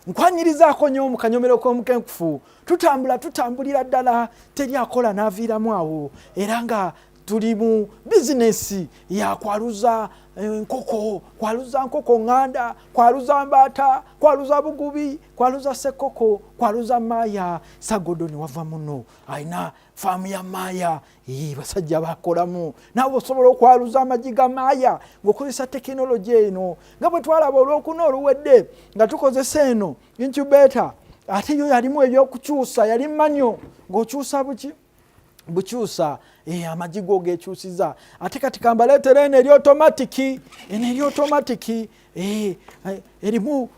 Nkwanyirizaako nnyo mu kanyomero k'omukenkufu. Tutambula, tutambulira ddala, teri akola n'aviiramu awo, era nga tuli mu bizinesi ya kwaluza enkoko, kwaluza nkoko ŋŋanda, kwaluza mbaata, kwaluza bugubi, kwaluza ssekkoko, kwaluza maaya. Sagodoni wava muno alina faamu ya maaya. Basajja bakolamu. Naawe osobola okwaluza amagi ga maaya ng'okozesa tekinologi eno, nga bwe twalaba olwokuna oluwedde nga tukozesa eno incubator. Ate yo yalimu ebyokukyusa, yali manyo ng'okyusa buki bukyusa amagi go gekyusiza. Ate kati kambaleetera eno eri otomatiki, eno eri otomatiki, erimu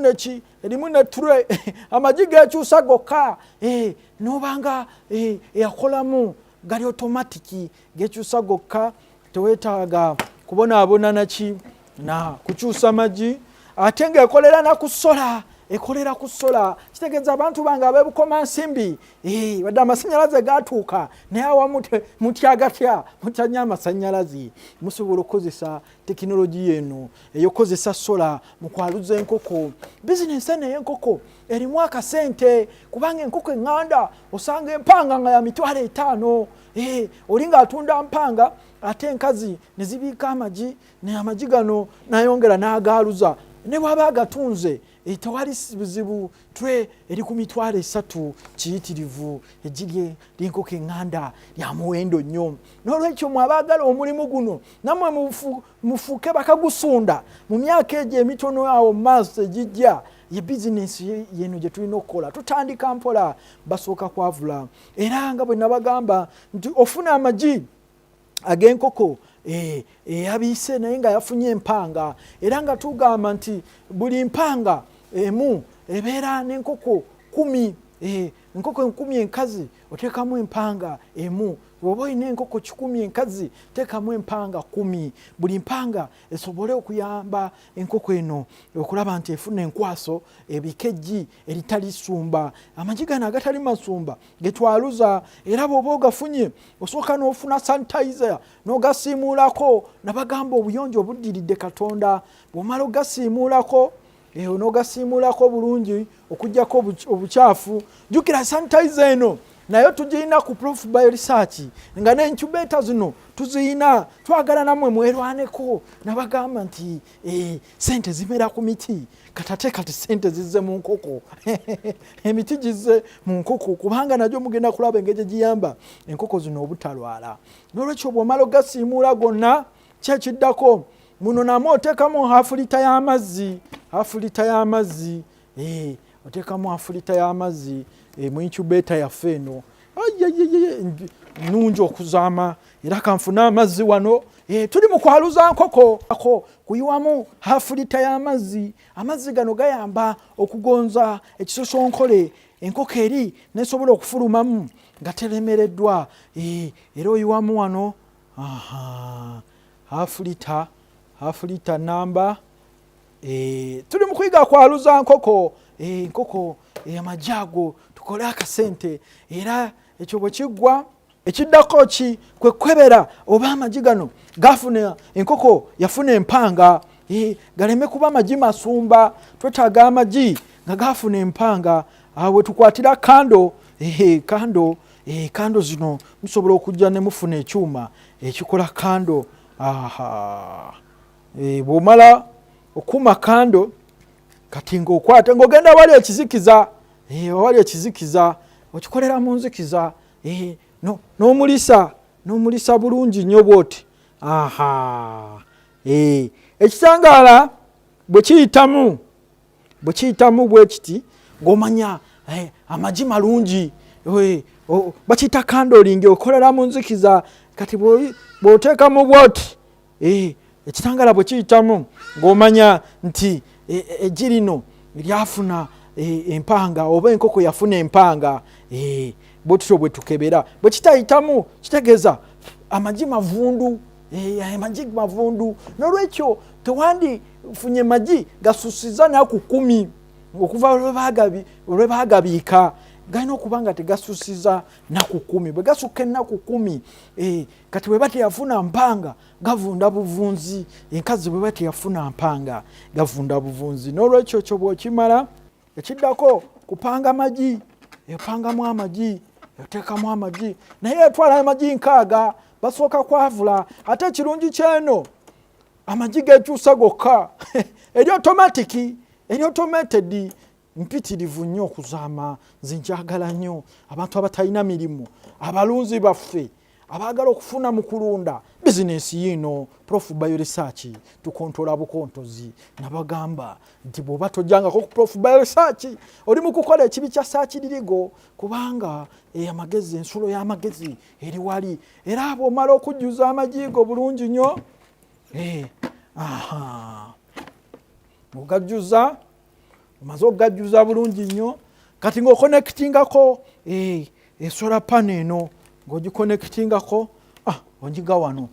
neki, erimu ne tray, amagi gekyusa gokka. Nobanga eyakolamu gali otomatiki, gekyusa gokka, tewetaaga kubonaabona naki na kukyusa magi. Ate ng'ekolera na ku solar, ekolera ku solar. Kitegeeza abantu bange ab'ebukoma nsimbi, wadde amasannyalaze gatuuka, naye awamu mutyagatya, mutya nnyo amasannyalaze. Musobola okukozesa tekinologiya eno eyokukozesa solar mu kwaluza enkoko. Bizinensi eno ey'enkoko erimu akasente, kubanga enkoko eŋŋanda osanga empanga nga ya 500,000. Oli ng'atunda mpanga, ate enkazi ne zibiika amagi, amagi gano nayongera n'agaaluza, ne bw'aba agatunze tewali buzibu. Tray eri ku 300,000, kiyitirivu. Eggi ly'enkoko eŋŋanda lya muwendo nnyo. N'olwekyo mwe abaagala omulimu guno, nammwe mufuuke bakagusunda mu myaka egyo emitono awo mu maaso egijja. Ye bizinensi yeno gye tulina okukola. Tutandika mpola, basooka kwavula. Era nga bwe nabagamba nti ofuna amagi ag'enkoko eyabiise, naye nga yafunye empanga, era nga tugamba nti buli mpanga emu ebeera n'enkoko 10. Enkoko 1000 enkazi oteekamu empanga emu. Oba olina enkoko 100 enkazi, teekamu empanga 10, buli mpanga esobole okuyamba enkoko eno okulaba nti efuna enkwaso, ebika eggi eritali sumba. Amagi gano agatali masumba getwaluza, era bw'oba ogafunye osooka n'ofuna sanitizer n'ogasiimuulako. Nabagamba obuyonjo obuddiridde Katonda. Bw'omala ogasiimuulako, n'ogasiimuulako bulungi okugjako obukyafu. Jjukira sanitizer eno nayo tugirina ku Prof Bioresearch, nga ne incubator zino tuziyina. Twagala nammwe mwerwaneko. Nabagamba nti sente zimera ku miti, kati ate kati sente zizze mu nkoko, emiti gizze mu nkoko, kubanga nagyo mugenda kulaba engeri giyamba enkoko zino obutalwala. N'olwekyo bw'omala ogasiimuula gonna, kyekiddako muno namwe oteekamu half litre y'amazzi, half litre y'amazzi, oteekamu half litre y'amazzi mu incubator yaffe eno nungi okuzaama. Era kanfune amazzi wano. Tuli mu kwaluza nkoko ako kuyiwamu half litre y'amazzi. Amazzi gano gayamba okugonza ekisosonkole, enkoko eri nesobola okufulumamu nga teremereddwa. Era oyiwamu wano half litre, half litre namba. Tuli mu kuyiga kwaluza nkoko, enkoko amagi ago tukole akasente. Era ekyo bwe kiggwa, ekiddako ki? Kwe kwebera oba amagi gano gafuna, enkoko yafuna empanga, galeme kuba magi masumba. Twetaaga amagi nga gafuna empanga. Awo tukwatira candle, candle, candle zino musobola okujja ne mufuna ekyuma ekikola candle. Aha, bw'omala okuma candle, kati ng'okwata ng'ogenda wali ekizikiza, wali ekizikiza, okikolera mu nzikiza, n'omulisa, n'omulisa bulungi nnyo bwoti. Aha, ekitangaala bwe kiyitamu, bwe kiyitamu bwe kiti, ng'omanya amagi malungi. Bakiyita candling, okolera mu nzikiza. Kati bw'oteekamu bwoti, ekitangaala bwe kiyitamu, ng'omanya nti eggi lino lyafuna empanga oba enkoko yafuna empanga. Bwe tutyo bwe tukebera. Bwe kitayitamu, kitegeeza amagi mavundu, amagi mavundu. N'olwekyo tewandifunye magi gasusiza naku 10 okuva lwe baagabiika. Galina okuba nga tegasusiza naku 10. Bwe gasukka ennaku 10, kati bweba teyafuna mpanga, gavunda buvunzi. Enkazi bweba teyafuna mpanga, gavunda buvunzi. N'olwekyo kyo bwokimala Ekiddako kupanga magi, epangamu amagi, oteekamu amagi, naye etwala amagi 60, basooka kwavula. Ate ekirungi kyeno, amagi gekyusa gokka, eri automatic, eri automated, mpitirivu nnyo okuzaama. Nze njagala nnyo abantu abatalina mirimu, abalunzi baffe abaagala okufuna mu kulunda, bizinesi yiino. Prof Bioresearch tukontola bukontozi. Nabagamba nti bw'oba tojjangako ku Prof Bioresearch, oli mu kukola ekibi kya saakiririgo, kubanga amagezi, ensulo y'amagezi eri wali. Era bw'omala okujjuza amagiigo bulungi nnyo, aha, ogajjuza, omaze okugajjuza bulungi nnyo, kati ng'okonectingako esolar panel eno, ng'ogikonectingako, onyiga wano,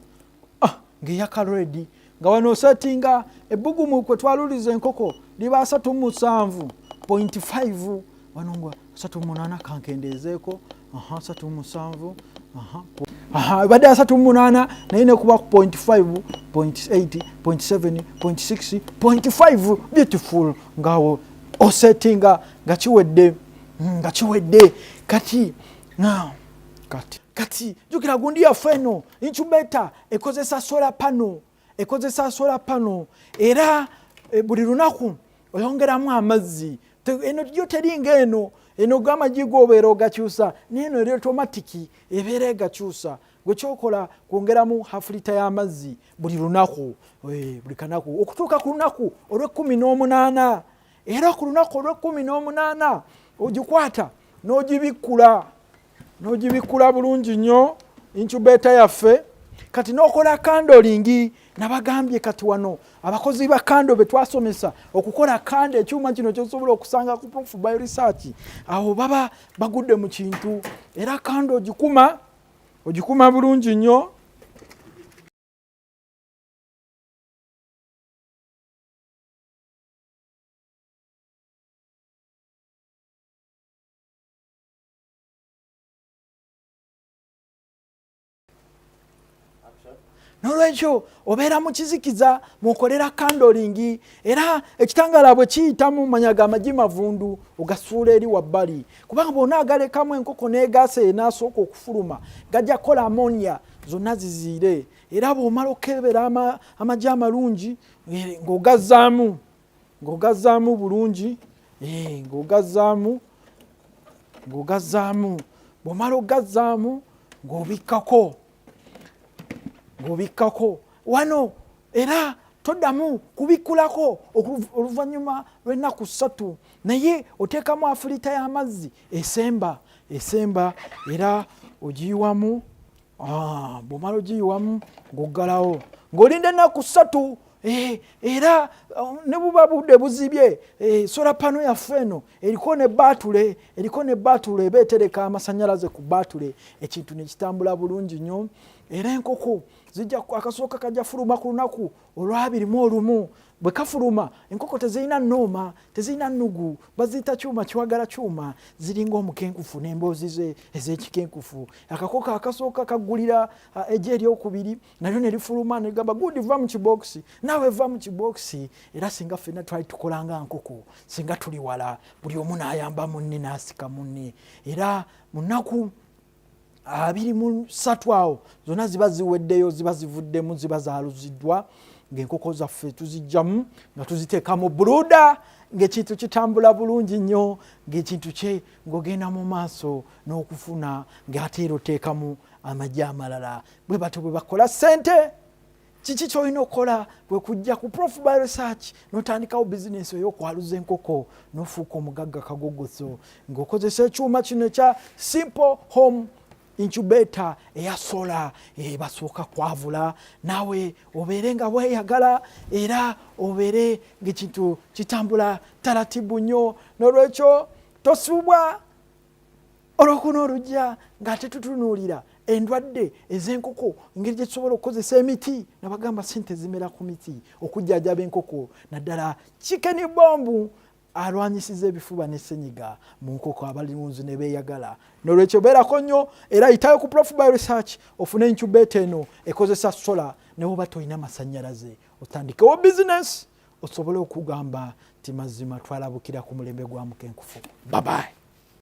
ng'eyaka ready, nga wano osetinga ebbugumu kwe twaluliza enkoko liba 37.5, wano nga 38, kankendeezeeko, aha, 37, aha, ebadde 38, naye nekuba ku point 5, point 8, point 7, point 6, point 5. Beautiful. Ngaawo osetinga nga kiwedde, nga kiwedde. Kati now, kati jukira gundi yaffe eno incubator ekozesa solar panel, ekozesa solar panel, era buli lunaku oyongeramu amazzi. Eno yo teringa eno, eno gamagi gobeera ogakyusa, neno eri automatic, ebeera egakyusa. Gwe kyokola kwongeramu half litre y'amazzi buli lunaku, buli kanaku okutuuka ku lunaku olw'e18. Era ku lunaku olw'e18 ogikwata n'ogibikkula, n'ogibikkula bulungi nnyo incubator yaffe. Kati n'okola candling. Nabagambye kati wano abakozi ba candle be twasomesa okukola candle, ekyuma kino kyosobola okusanga ku Prof Bioresearch, awo baba bagudde mu kintu. Era candle ogikuma, ogikuma bulungi nnyo. Nolwekyo obeera mu kizikiza mukolera candling, era ekitangaala bwe kiyitamu, manya ga magi mavundu, ogasuula eri wabbali, kubanga bwona agalekamu enkoko n'egaasa enaasooka okufuluma, gajja kukola ammonia, zonna ziziire. Era bw'omala okukebera amagi amalungi, ng'ogazzaamu, ng'ogazzaamu bulungi, ng'ogazzaamu, ng'ogazzaamu. Bw'omala ogazzaamu, ng'obikkako, ng'obikkako wano, era toddamu kubikkulako oluvannyuma lw'ennaku 3, naye oteekamu half litre y'amazzi esemba, esemba, era ogiyiwamu. Bw'omala ogiyiwamu, ng'oggalawo, ng'olinda ennaku 3. Era ne buba budde buzibye, solar panel yaffe eno eriko ne baatule, eriko ne baatule, eba etereka amasanyalaze ku baatule, ekintu ne kitambula bulungi nnyo. Era enkoko zijja, akasooka kajja fuluma ku lunaku olw'21. Bwe kafuluma, enkoko tezirina nnooma, tezirina nnugu, baziyita kyuma kiwagala kyuma, ziringa omukenkufu n'emboozi ze ez'ekikenkufu. Akakoko akasooka kaggulira eggi eryokubiri, nalyo ne lifuluma, negamba gudi, va mu kibokisi, naawe va mu kibokisi. Era singa ffenna twali tukolanga nkoko, singa tuli wala, buli omu n'ayamba munne, n'asika munne. Era mu nnaku 23 awo zonna ziba ziweddeyo, ziba zivuddemu, ziba zaluziddwa, ng'enkoko zaffe tuzijjamu nga tuziteeka mu brooder, ng'ekintu kitambula bulungi nnyo, ng'ekintu kye ng'ogenda mu maaso n'okufuna, ng'ate era oteekamu amagi amalala. Bwe batyo bwe bakola ssente. Kiki kyolina okukola? Kwe kujja ku Prof Bioresearch n'otandikawo bizinesi ey'okwaluza enkoko, n'ofuuka omugagga kagogoso ng'okozesa ekyuma kino ekya simple home incubator eya solar. Basooka kwavula, naawe obeere nga weeyagala, era obeere ng'ekintu kitambula taratibu nnyo. N'olwekyo tosuubwa olwokuna olujja ng'ate tutunuulira endwadde ez'enkoko, engeri gye tusobola okukozesa emiti. Nabagamba sente zimera ku miti okujjanjaba enkoko, naddala chicken bomb alwanyisiza ebifuba ne senyiga mu nkoko, abalunzi ne beeyagala. Nolwekyo beerako nnyo, era yitayo ku Prof Bioresearch ofune incubator eno ekozesa solar, ne woba tolina masanyalaze, otandikewo bizinesi. Osobole okugamba nti mazima twalabukira ku mulembe gwa Mukenkufu. Babayi.